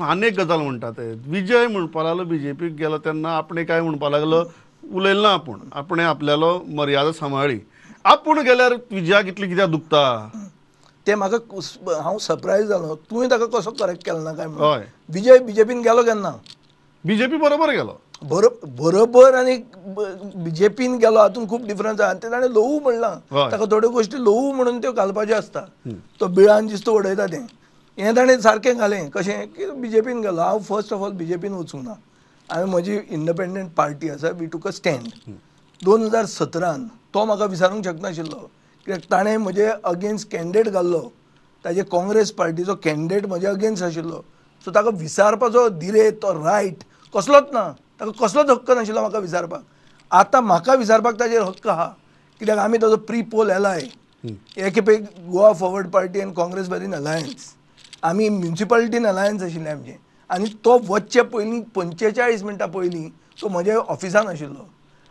आनी एक गजाल म्हणटा ते विजय म्हणपा लागलो बीजेपीक गेलो तेन्ना आपणे काय म्हणपा लागलो उलयलें ना आपूण, आपणे आपल्यालो मर्यादा सांबाळ्ळी. आपूण गेल्यार विजयाक इतली कित्याक दुखता ते म्हाका हांव सरप्रायज जालो. तुवें ताका कसो करेक्ट केलो ना काय म्हणून. विजय बीजेपीन गेलो केन्ना? बीजेपी बरोबर गेलो. बरोबर आनी बीजेपीन गेलो हातून खूब डिफरन्स आसा. आनी ते ताणें ल्हवू म्हणलां, ताका थोड्यो गोश्टी ल्हवू म्हणून त्यो घालपाच्यो आसता. तो बिळान दिसतो उडयता तें, हें ताणें सारकें घालें कशें की बीजेपीन गेलो. हांव फर्स्ट ऑफ ऑल बीजेपीन वचूंक ना, हांवें म्हजी इंडिपेंडंट पार्टी आसा, we took a stand. 2017 तो म्हाका विसारूंक शकनाशिल्लो, कित्याक ताणें म्हजे अगेन्स्ट कॅन्डिडेट घाल्लो, ताजे काँग्रेस पार्टीचो कॅन्डिडेट म्हजे अगेन्स्ट आशिल्लो. सो ताका विसारपाचो दिरे तो रायट कसलोच ना, ताका कसलोच हक्क नाशिल्लो म्हाका विसारपाक. आतां म्हाका विसारपाक ताजेर हक्क आहा, कित्याक आमी ताजो प्री पोल एलाय. एके खेपे गोवा फॉरवर्ड पार्टी आनी काँग्रेस वर इन अलायन्स, आमी म्युनिसिपालिटीन अलायन्स आशिल्लें आमचें. आनी तो वचचे पयलीं 45 मिनटां पयलीं तो म्हज्या ऑफिसान आशिल्लो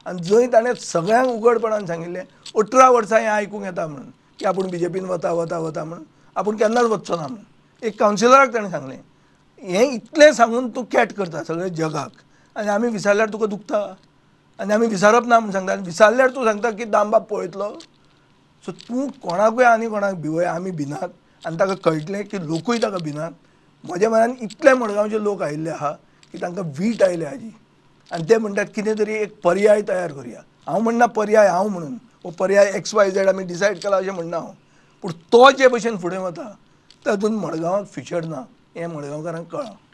आनी जंय ताणें सगळ्यांक उगडपणान सांगिल्लें 18 वर्सां हें आयकूंक येता म्हणून की आपूण बीजेपीन वता वता वता म्हणून, आपूण केन्नाच वचचो ना म्हणून. एक कावन्सिलराक ताणें सांगलें, हें इतलें सांगून तूं कॅट करता सगळ्या जगाक आनी आमी विसरल्यार तुका दुखता आनी आमी विसरप ना म्हूण सांगता, आनी विसरल्यार तूं सांगता की दामबाब पळयतलो. सो तूं कोणाकूय आनी कोणाक भिवय, आमी भिनात. आनी ताका कळटलें की लोकूय ताका भिनात. म्हज्या मनान इतले मडगांवचे लोक आयिल्ले आहा की तांकां वीट आयल्या हाजी, आनी ते म्हणटात कितें तरी एक पर्याय तयार करुया. हांव म्हणना पर्याय हांव म्हणून, हो पर्याय एक्स वाय झेड आमी डिसायड केला अशें म्हणना हांव, पूण तो जे भशेन फुडें वता तातूंत मडगांवाक फ्युचर ना हें मडगांवकारांक कळ्ळां.